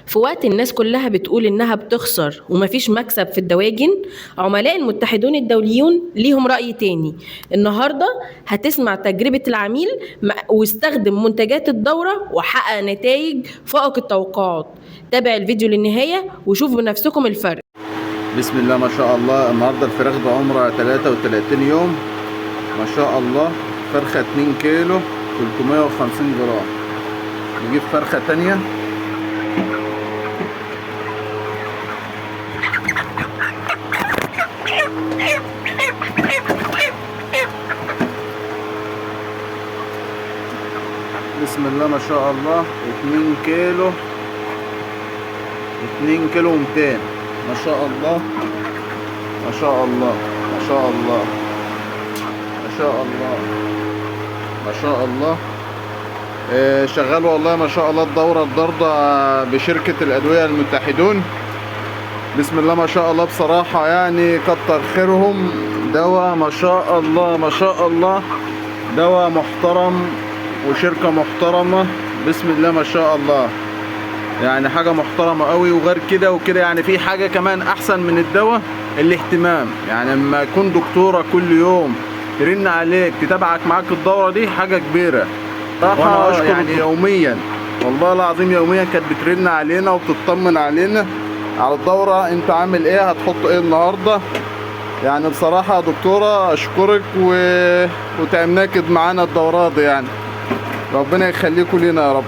في وقت الناس كلها بتقول إنها بتخسر ومفيش مكسب في الدواجن، عملاء المتحدون الدوليون ليهم رأي تاني. النهاردة هتسمع تجربة العميل واستخدم منتجات الدورة وحقق نتائج فائق التوقعات. تابع الفيديو للنهاية وشوف بنفسكم الفرق. بسم الله ما شاء الله. النهارده الفراخ بعمرها 33 يوم ما شاء الله. فرخة 2 كيلو 350 جرام. نجيب فرخة تانية. بسم الله ما شاء الله 2 كيلو، 2 كيلو 200 ما شاء الله ما شاء الله ما شاء الله ما شاء الله ما شاء الله. شغال والله ما شاء الله. الدورة النهارده بشركة الأدوية المتحدون. بسم الله ما شاء الله. بصراحة يعني كتر خيرهم، دواء ما شاء الله ما شاء الله، دواء محترم وشركة محترمة. بسم الله ما شاء الله، يعني حاجة محترمة قوي. وغير كده وكده يعني في حاجة كمان أحسن من الدواء، الاهتمام. يعني لما يكون دكتورة كل يوم ترن عليك تتابعك معاك الدورة دي حاجة كبيرة. وأنا أشكر يعني يوميا والله العظيم يوميا كانت بترن علينا وبتطمن علينا على الدورة، انت عامل ايه، هتحط ايه النهاردة. يعني بصراحة يا دكتورة أشكرك وتعبناك معانا الدورات دي، يعني ربنا يخليكم لينا يا رب.